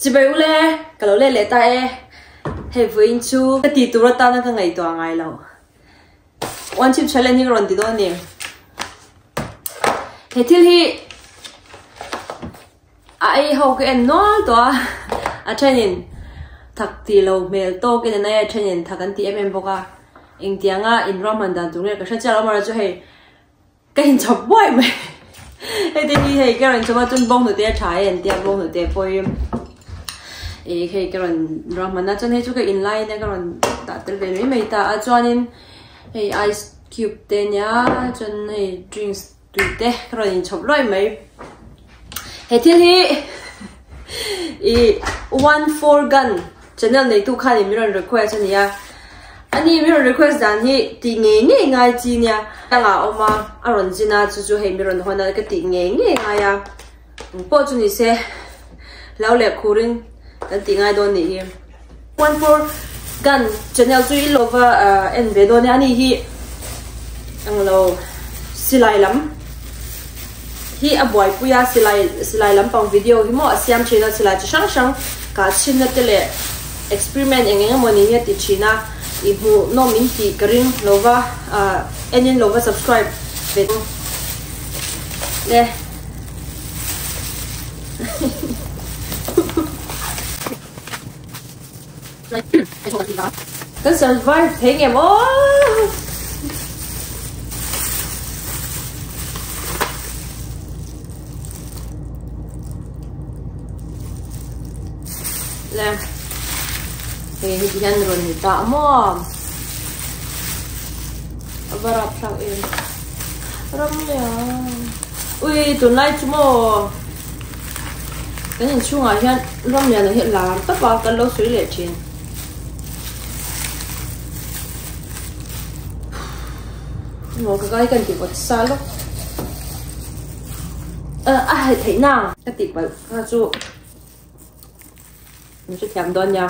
Chibai ule, ka lo let leh ta e. Hei vawiin chu ka tih tur atana ka ngaihtuah ngai lo. One chip challenge hi ka rawn ti dawn a ni. He thil hi a ei ho ka en nual tawh a, a thenin thak tih lo hmel tawkin an ei a, a thenin thak an ti em em bawk a. Engtianga inruahman dan tur nge ka hre chiah lo amaherawhchu hei Ka inchhawp buai mai. Hei te hi hei ka rawn chhawp a chuan bawnghnute a tha e an tia bawnghnute pawhin ih hei ka rawn ruahman a chuan hei chu ka in laiin ka rawn dah tel ve mai mai ta a chuanin hei ice cube te ania chuan hei drinks tui te ka rawn inchhawp luai mai. He thil hi ih 14 gun Channel neitu khanin min rawn request a nia. Ani min rawn request dan hi tih ngei ngei ngai chi nia. Dangah a awm a, a rawn zin a, chu chu hei min rawn hawn a ka tih ngei ngei ngai a. Eng pawh chu ni se, hlau leh khurin kan tih ngai dawn nih hi. 14 Gun channel chu i lova en ve dawn nia, ani hi englo silai lam hi a buaipui a, silai silai lampang video hi maw a siam thin a, silai chi hrang hrang kah chhinna te leh experiment eng eng emaw ni hi a ti thin a, i hmuhnawm in tih ka ring lo va, ah en in lo va subscribe ve le. Kan survive thei ngem aw. Le. Hei heti hian rawn ni ta maw. A va rapthlak em. Ram lian. Ui tunlai chu maw. Kan inchhungah hian ram lian hi a lar tawp a, kan lo sawi leh thin. Maw ka kai kan ti vawt sa lawk. A heh theih na ka tih palh kha chu min hrethiam dawn nia.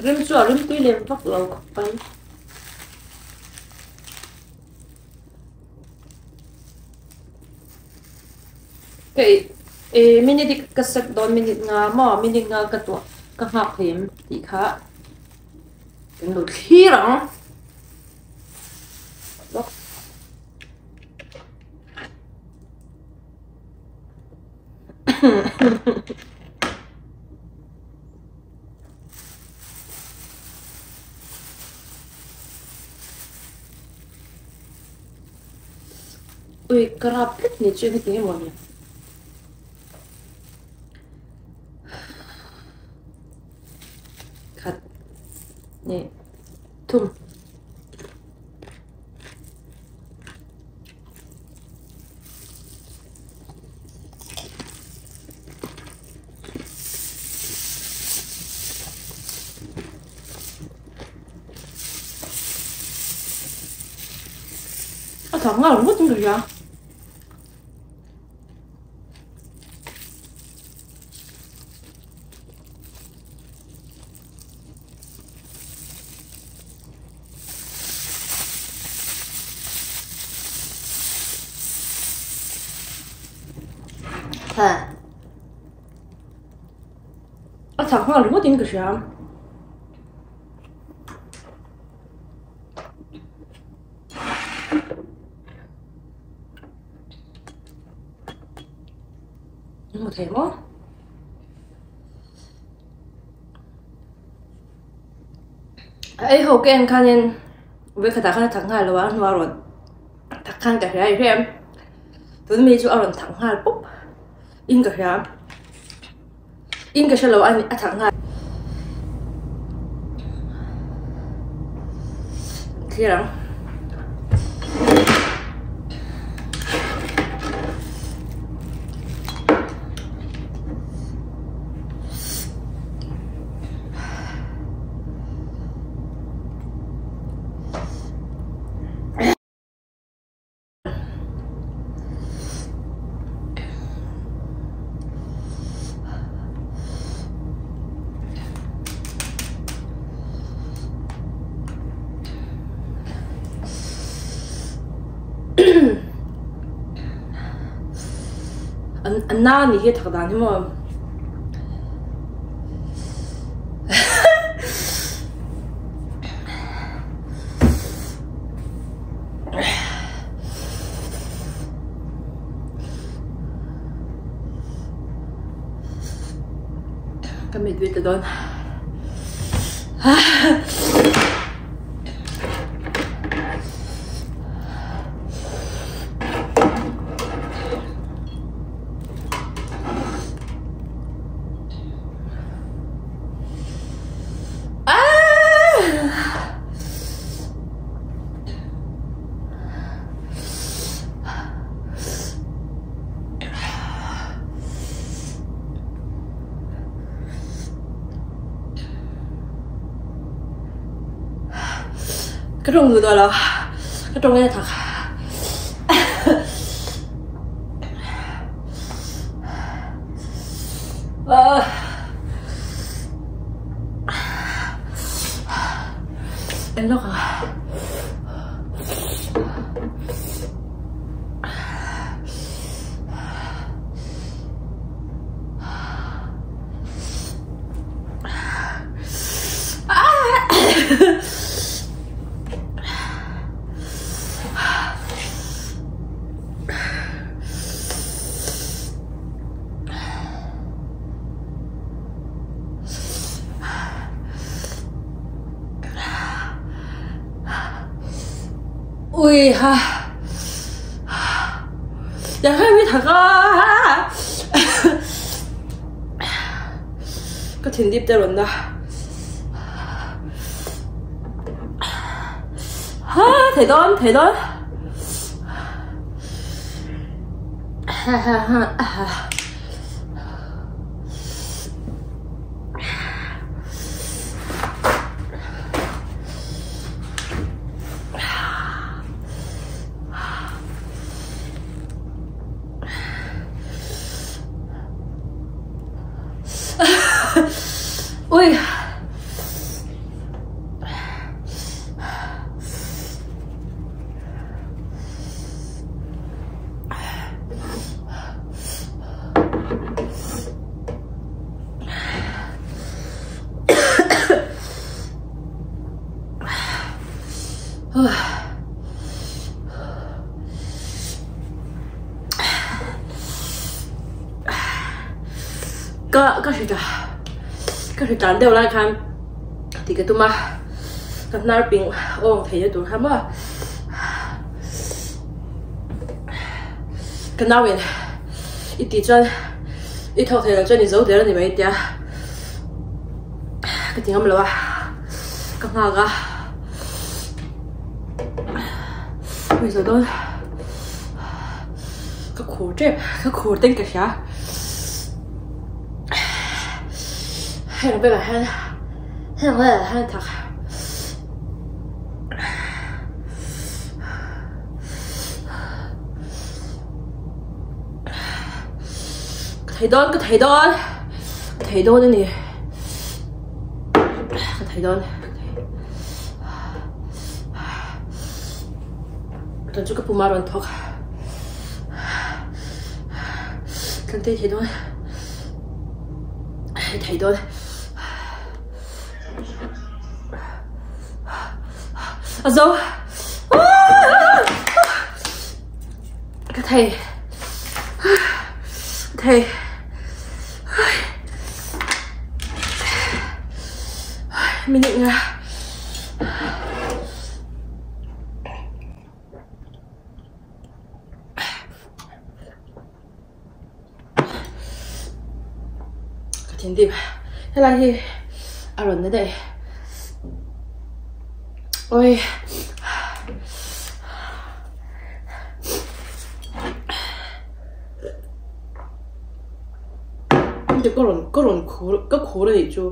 Rim chu a rim tui lem vak lo khawp mai. Hei e minute hi ka set dawn minute nga maw minute nga ka tuah ka nghak thei em tih kha kan lo thlir ang. Ui ka rap tlat ni chu heti emaw ni. Khat ni thum. A thak nghal ngawt in ka hria. A chak nghal ringawt in ka hria. Hmu thei maw? A ei ho ka en khanin vawikhatah khan a thak nghal lo a, a hnuah a rawn thak khan ka hria i hria em? Tun mi chu a rawn thak nghal pawp in ka hria in ka hre lo a ni a thak nghal Clear ang. A na ni hi thak dan hi maw. Ka mit ve ta dawn. Ka tawng duh tawh lo ka tawng en a thak en lawk ang. Ui ha Yang hai mi thak a Ka thin dip te rawn na Ha thei dawn thei dawn Ha ha ha ha Ui. Ka ka hri ta ka hri tlan deuh lai khan tih ka tum a ka hnar ping awng thei na tur kha maw ka nau in i tih chuan i thawk thei lo chuan i zo der a ni mai tia ka ti ngam lo a ka nghak a ui zo dawn ka khur tep ka khur teng ka hria heng velah hian heng velah hian thak. Ka thei dawn ka thei dawn ka thei dawn a ni ka thei dawn tun chu ka pum a rawn thawk kan tei thei dawn thei dawn. A zo. Ka thei. Ka thei. Minute nga. Ka thinrim helai hi a rawn na daih oi ka rawn ka rawn khur ka khur a nih chu.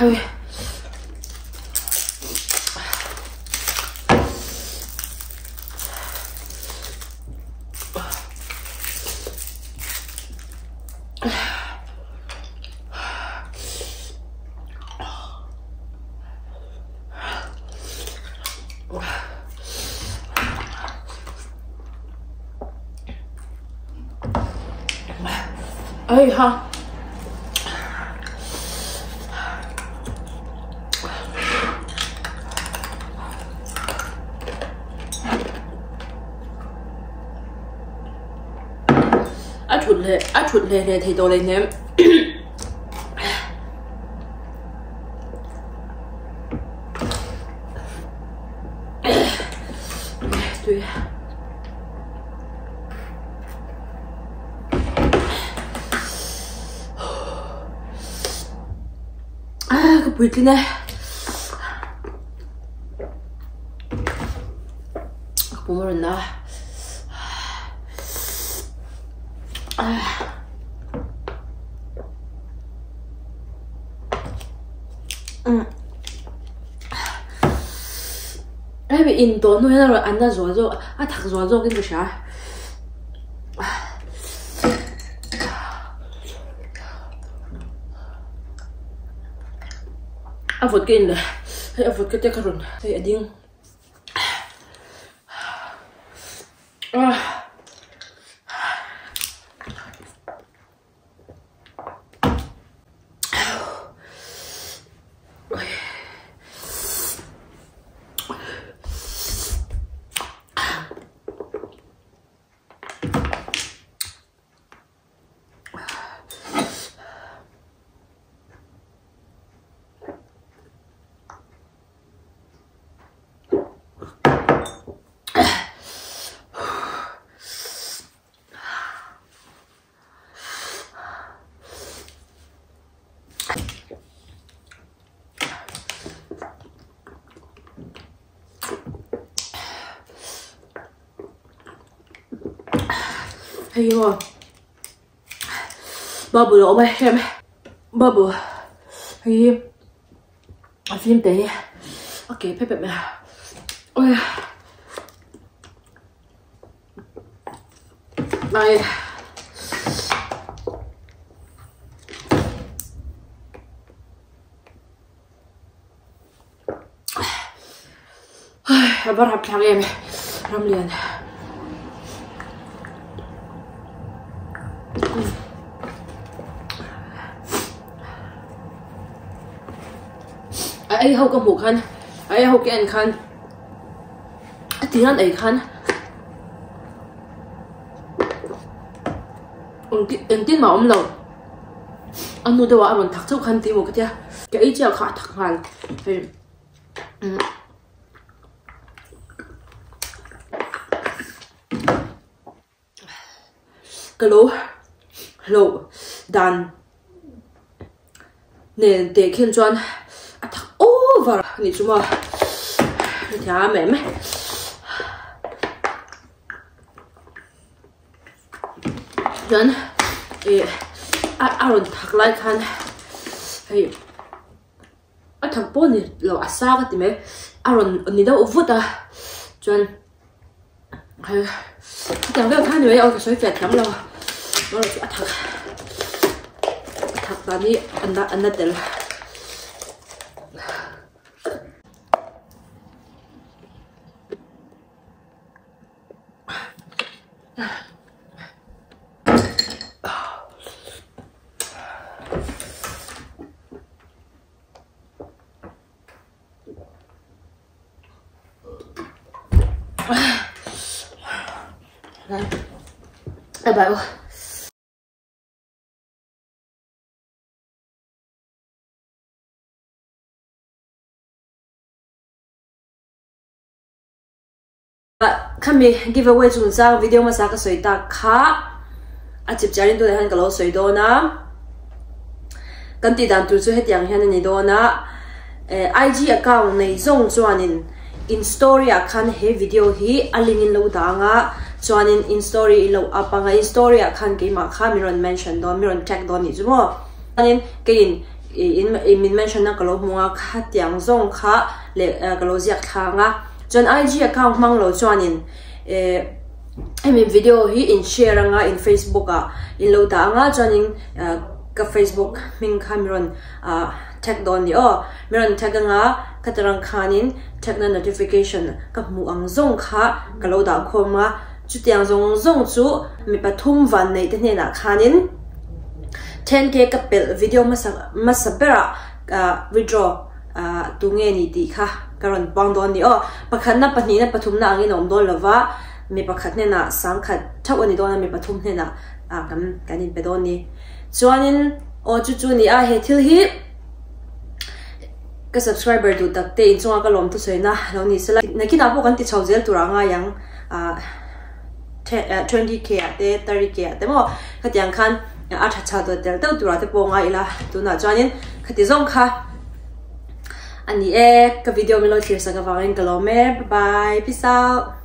Hei. Hei ha. A thut hle a thut hle hle thei tawh lehnem. Tui. Ah, ka puitlin e. Ka pum a rawn na. Ah. Hemi in tawh hnu hian a rawn an na zual zawk a thak zual zawk in ka hria. A vawt ka in leh hei a vawt ka te ka rawn hei a ding. Hei hi maw bubble a awm a hem bubble hei hi a fim te hi a ke pep pep mai a ui. Ai. A va rap thlak em Ramlian. A ei ho ka hmuh khan a ei ho ka en khan a ti hian ei khan engtin mah a awm lo a hnu deuhah a rawn thak chauh khan tih maw ka tia ka ei chiah kha a thak nghal hei Ka lo hlauh dan nen teh khin chuan a thak over a nih chu maw hrethiam em chuan ih a rawn thak lai khan hei. A thak pawh ni lo a sa ka ti mai a rawn ni deuh vut a chuan hetiang vel kha ni mai aw ka sawi fiah thiam lo erawh chu a thak a thak dan hi a na tel. Bye bye. Khami giveaway chungchang video hmasa ka sawi tak kha a chip chiarin tunah hian ka lo sawi dawn a, kan tih dan tur chu hetiang hian a ni dawn a, IG account nei zawng chuanin in story ah khan he video hi a link in lo dah ang a, chuanin in story i lo up ang a, in story ah khan keimah kha min rawn mention dawn, min rawn tag dawn nih chu maw. Chuanin keiin. In min mention na ka lo hmu a khatiang zawng kha leh ka lo ziak thla ang a chuan IG account hmang lo chuanin eh hemi video hi in share anga in Facebook ah in lo dah anga chuanin ka Facebook hming kha mi rawn ah tag dawn ni aw mi rawn tag anga khatarang khanin tag na notification ka hmuh ang zawng kha ka lo dah khawm a chutiang zawng zawng chu mi pathum van neih te hnenah khanin. 10k ka pelh video hmasa hmasa berah withdraw tu nge ni tih kha ka rawn puang dawn ni aw. Pakhatna pahnihna pathumna angin a awm dawn lova mi pakhat hnenah sangkhat theuh a ni dawn a mi pathum hnenah kan kan inpe dawn ni. Chuanin aw chu chu ni a he thil hi ka subscriber duh tak te inchunga ka lawm thusawi na lo ni sela nakinah pawh kan ti chho zel tur a ngai ang. 20k ah te 30k ah te maw khatiang khan a tha chho deuh tel deuh turah te pawh ngai ila tunah chuanin khati zawng kha a ni e ka video min lo thlir sak avangin ka lawm e bye bye peace out.